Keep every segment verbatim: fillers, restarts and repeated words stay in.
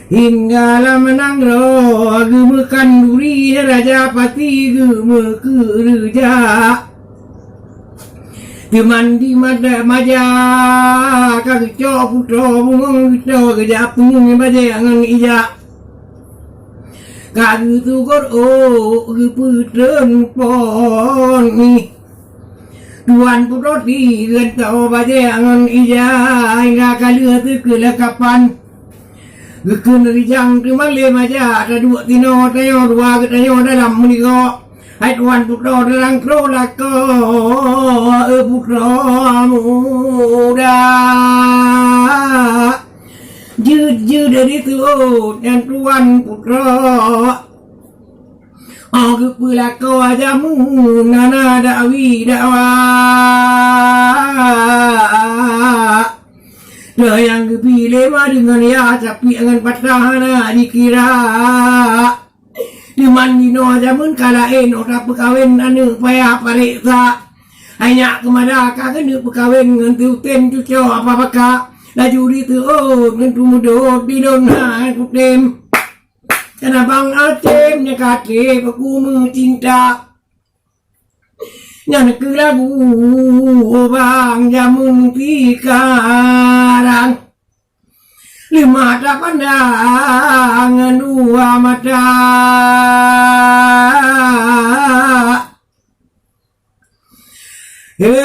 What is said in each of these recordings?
Hingga lam nanggroe geumeukanduri, Raja Pati geumeukeureuja. Teumandi mada maja ka geucok putroe bungong geuto geujak peungui bajée ngon ija. Ka geutugor ôk geupeutreun pon ih. Tuan putroe ti geunto bajée ngon ija hingga ka lheueh teukeulakapan. Geukheun rijang teuma lé maja taduek tinoe tanyoe dua geutanyoe dalam meuligoe. Hai tuan putroe, dalam troh lakoe, eh, putroe muda. Jeuet-jeuet dari tuot nyan tuan putroe. Oh, geupeulakée jameun hana dakwi dakwa. Dah nyang geubi lé ma deungon ya, capiek ngon patah hana jikira. Teuma jinoe jameun ka laén, oh tapeukawen aneuk payah pareksa. Hai nyak keumada ka keuneuk peukawen ngon teutem cucoe apa baka. Laju diteuôt ngon teumudot di lôn hai kutem. Kana bang Aceh nyang ka treb aku meucinta. Nyan keuh lagu bang jameun sikarang. Lima tapandang dua mata. Hei,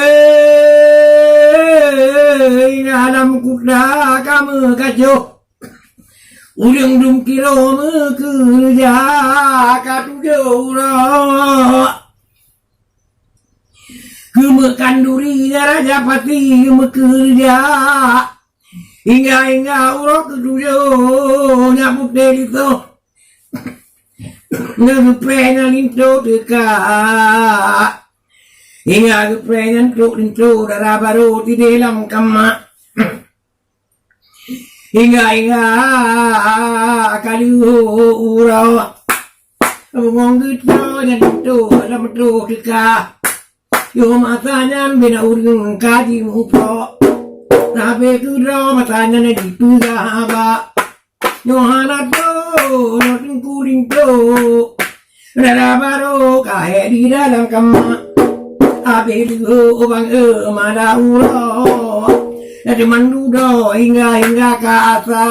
dalam kuda ka meukacoh. Ureuëng dum kiro meukeureuja ka tujoh uroe. Keumeukanduri Raja Pati meukeureuja. Hingga-hingga uroe keutujoh nyak putéh linto. Nyan geupreh nyan linto teuka. Hingga geupreh nyan trok linto dara barô tideh lam kama. Hingga-hingga ka lheueh uroe bungong geuto nyan linto lam troh teuka. Yoh masa nyan bina ureuëng ka jimuprok. Sabe keudroe masa nyan jipeugah haba. Nyoe hana troh, nyoe teungku linto. Dara barô ka hék di dalam kama. Abéh leuho ubang e mada uroe. Teuma dudoe hingga-hingga ka asa.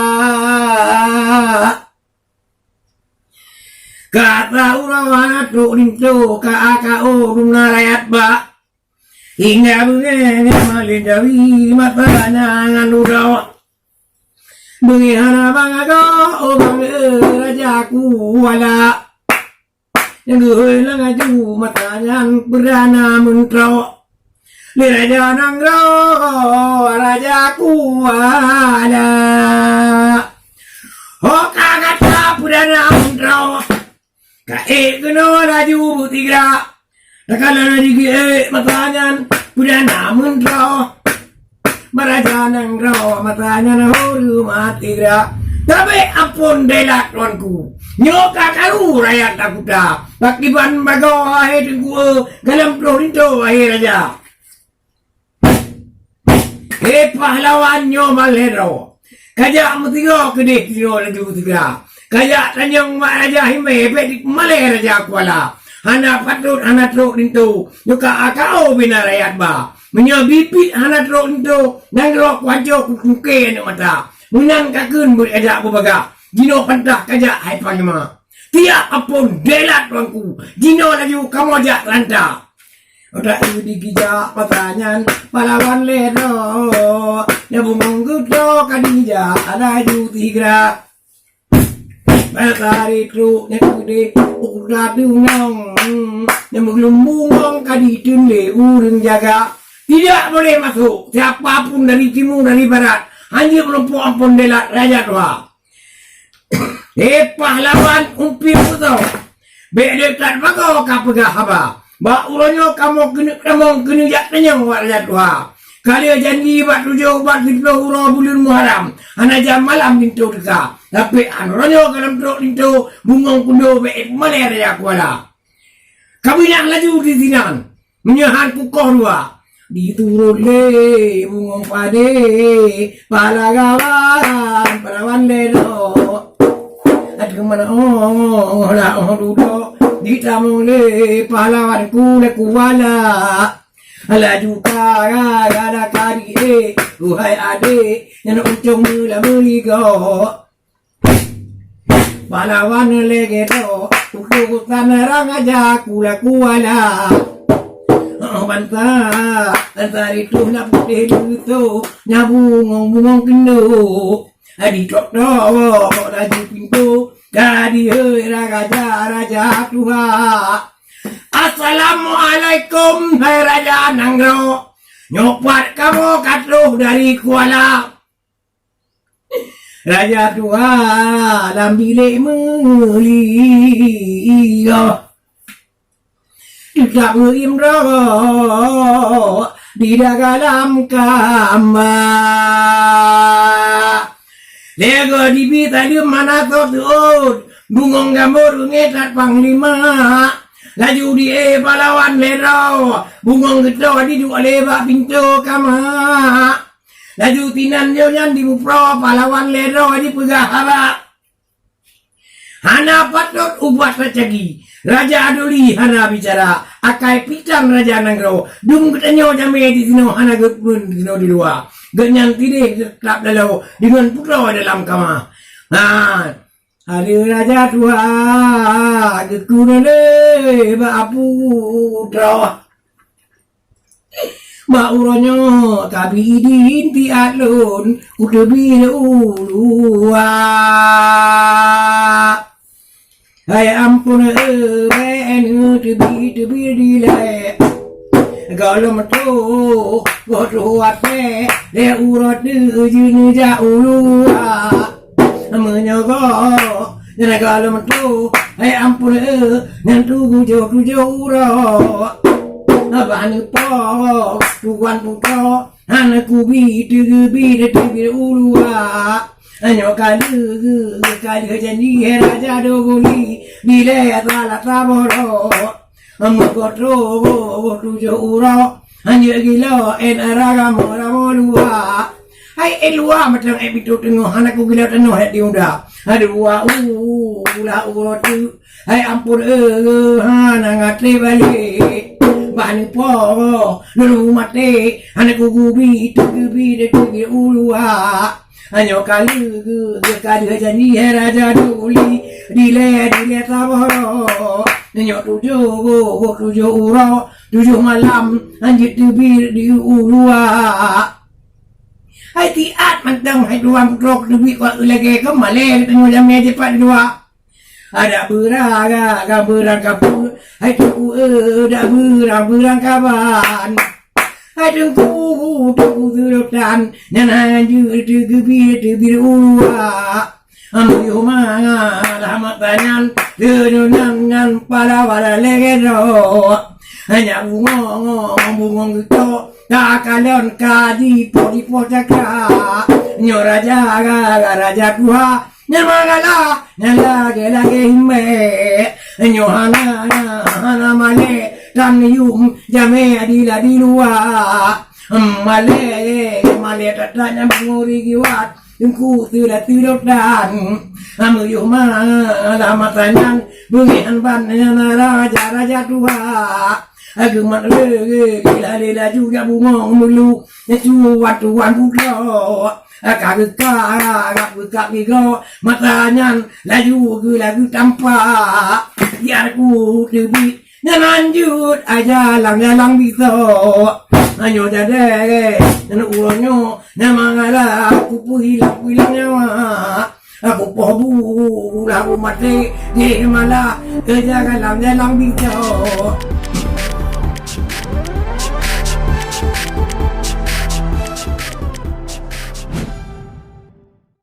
Ka asa uroe hana trok linto ka a ka o dum na rakyat bak. Hingga beungéh nyan malém jawi masa nyan ngon dudoe. Beungéh hana bang agoe, oh bang e Raja Kuala. Nyang geuhôi lam aju masa nyan Perdana Menteri. Lé Raja Nanggroe, Raja Kuala. Ho ka gata Perdana Menteri. Ka ék keunoe laju beutiga. Takalon laju geuék masa nyan Perdana Menteri. Baraja nanggroe masa nyan horeumat tiga. Tabé ampôn dela tuanku. Nyoe ka karu rakyat takuta. Pakiban bagoe hai teungku e, galom troh linto hai raja. Hé pahlawan nyoe malhero. Kajak meusigoe keudeh sidroe laju sigra. Kajak tanyong mak raja himé bék dipeumalée raja Kuala. Hana patôt hana trok linto. Nyoe ka a ka o bina rakyat ba. Meunyoe biet-biet hana trok linto, nanggroe kuhanco kukungke aneuk mata. Meunan ka kheun beuet kajak beubagah. Jinoe pantah kajak hai panglima. Tiak ampôn dela tuanku. Jinoe laju kamoe jak ranta. Utak di gija masa nyan pahlawan lero. Nyang bungong geuto ka dija laju sigra. Matahari trok nyan keudeh udah tunong. Nyang meugeulumbung ka diteun lé ureuëng jaga. Tidak boleh masuk siapa pun dari timur, dari barat. Hanya menumpuk ampôn dela raja tuha. Hé pahlawan umpie pusoe, bék dekat bagoe ka peugah haba. Bak uroe nyoe kamoe keuneuk tamong keuneuk jak tanyong wak raja tuha. Ka lheueh janji bak tujoh bak siplôh uroe buleuen Muharram, hana jam malam linto teuka. Tapi an uroe nyoe ka lam trok linto, bungong kundo bék malée raja Kuala. Ka binah laju di sinan, meunyoe han kukoh dua. Diturot lé bungong padé, pala gawan, palawan lero. Meunan oh lah oh dudoe, jitamong lé pahlawan Kuala Kuala. Laju ka gara-gara kadi eh, uhai adék, nyan uncong meulah meuligoe. Pahlawan lagèe droe, ukeue utan rang aja Kuala Kuala. Bansa, bansa itu na putéh leuto, na bungong-bungong keundo. Di tok-tok laju pintoe, ka dihôi raja-raja tuha. Assalamualaikum, hai raja nanggroe. Nyoe pat kamoe ka troh dari Kuala. Raja tuha lam bilék meuligoe. Teutab geuimrok di dalam kama. Lé goe dibi saleuem hana soe teuôt, bungong gambot beungéh that panglima. Laju di-e pahlawan lé droe, bungong geutoe diduek lé bak pintoe kama. Laju sinan nyoe nyan dimuproe pahlawan lé droe jipeugah haba. Hana patot ubak tacagi. Raja Duli hana bicara. Akai pitan raja nanggroe. Dum geutanyoe jamé di sinoe hana geupeuen sinoe di luwa. Geuhnyan tideh teutab laloe deungon putroe dalam kama. Ha, adeue raja tuha geukheun lé bak putroe. Bak uroe nyoe kabi idin tiat lôn kuteubiet u luwa. Hai ampôn, eh, bèk neuteubiet-teubiet dilèe. Gohlom troh, goh troh watèe, lé uroe teuh jeuet neujak u luwa. Meunyoe goh nyan gohlom troh, hai ampôn, eh, nyan tujoh-tujoh uroe. Haba neupo tuwan putroe, hana kubi teugeubi teubiet u luwa. Nyoe ka lheueh, ka lheueh janji, hai Raja Dogoli, dilèe salah saboh droe. Meugoh troh tujoh uroe, hanjeuet gilo ét rara mo-ramo luwa. Hai ét luwa mantong ét pintoe teungoh, hana kugilo tanoh ét di uda. Aduh, dua ulah uroe teuk. Hai ampôn, eh, hana ngaté balek. Bah neupo lôn maté, hana kugubi teugeubi teubiet u luwa. Nyoe ka lheueh, ka lheueh janji, hai Raja Dogoli, dilèe, dilèe saboh droe. Nyoe tujoh, tujoh uroe, tujoh malam, hanjeuet teubiet di u luwa. Hai tiat mantong, hai tuwan putroe, teubiet lagèe keu malèe, teubiet jamé jipat di luwa. Adak beurang, beurang kapeue, hai teungku, eh, dak beurang, beurang kaban. Hai teungku, teungku seudotan, nyan hanjeuet teugeubi teubiet u luwa. Meunyoe mangat hama tanyan, deungon nyan ngon pala-pala lagèe droe. Hana bungong, bungong geutoe, takalon ka dipoh-dipoh cakra. Nyoe raja, raja tuha, nyan mangalah, nyan lagèe-lagèe himbèe. Nyoe hana, hana malèe, tan yum jamé adila di luwa. Malèe, malèe that-that nyan meunguri giwat, teungku seulah seudotan. Meunyoe mangat hama tanyan, beungéh ban nyan raja-raja tuha. Geumat lé, lé, laju jak bungong meulu, nyan tuwan-tuwan putroe. Ka geuka, ka geuka gigoe, mata nyan laju geulagu tampak. Biar kuteubiet, nyan hanjeuet aja lam-lam bisoe. Nyoe jadi, nyan uroe nyoe, nyan mangalah kupeuhilang-hilang nyawa. Kupoh bu, lah kumaté, jih malah, keuja lam-lam bisoe.